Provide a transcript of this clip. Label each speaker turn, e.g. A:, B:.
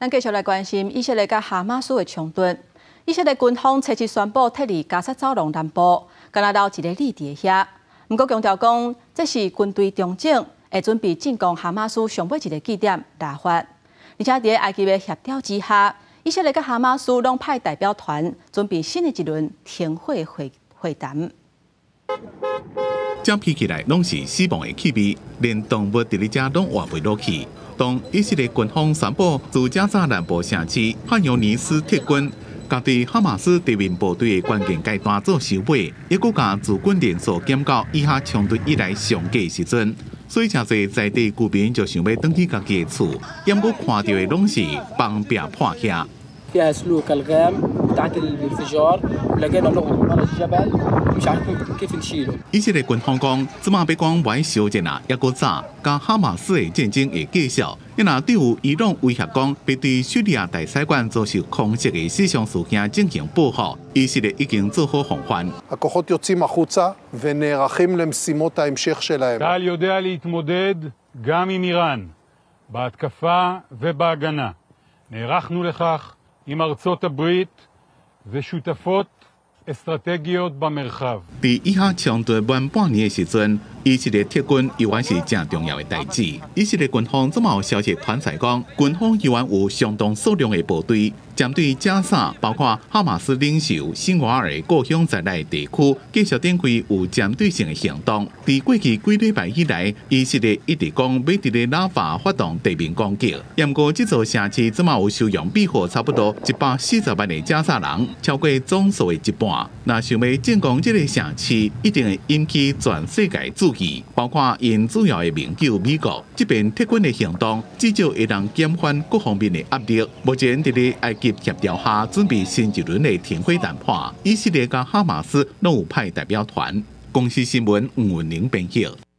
A: 咱繼續來關心以色列佮哈馬斯的衝突。以色列軍方初七宣布撤離加薩走廊南部，干焦留一个旅佇遐。毋過強調講，這是軍隊重整，會準備進攻哈馬斯上尾一个據點拉法。而且佇埃及的協調之下，以色列佮哈馬斯攏派代表團準備新的一輪停火會會談。
B: 遮聞起來攏是死亡的氣味，連動物佇咧遮攏活袂落去。當以色列軍方宣布自加薩南部城市漢尤尼斯撤軍，佮對哈馬斯地面部隊的關鍵階段做收尾，抑閣共駐軍人數減到以哈衝突以來上低時陣，所以誠濟在地居民就想欲轉去家己的厝，毋過看著的攏是崩壁破瓦。
C: فيها سلوك الغام بتاعت الانفجار ولقينا لغم ورا الجبل مش عارفين كيف نشيله。
B: 以色列軍方講，這馬欲講欲休戰啊，猶閣早，佮哈馬斯的戰爭會繼續。若對有伊朗威脅講，欲對敘利亞大使館遭受空襲的死傷事件進行報復，以色列已經做好防範。
D: הכוחות יוצאים החוצה ונערכים למשימות ההמשך שלהם.
E: צה"ל יודע להתמודד גם עם איראן, בהתקפה ובהגנה. נערכנו לכך עם ארצות הברית ושותפות אסטרטגיות במרחב。
B: 佇以哈衝突滿半年的時陣，以色列撤軍猶原是誠重要的代誌。以色列軍方這馬有消息傳出來講，軍方猶原有相當數量的部隊，針對加薩，包括哈馬斯領袖辛瓦爾的故鄉在內地區，繼續展開有針對性的行動。佇過去幾禮拜以來，以色列一直講欲佇咧拉法發動地面攻擊。毋過這座城市這馬有收容庇護差不多140萬的加薩人，超過總數的一半。若想欲進攻這个城市，一定會引起全世界注意，包括𪜶主要的盟友美國。這邊撤軍的行動，至少會當減緩各方面的壓力。目前佇咧埃及協調下，準備新一輪的停火談判。以色列佮哈馬斯攏有派代表團。公視新聞吳文玲編譯。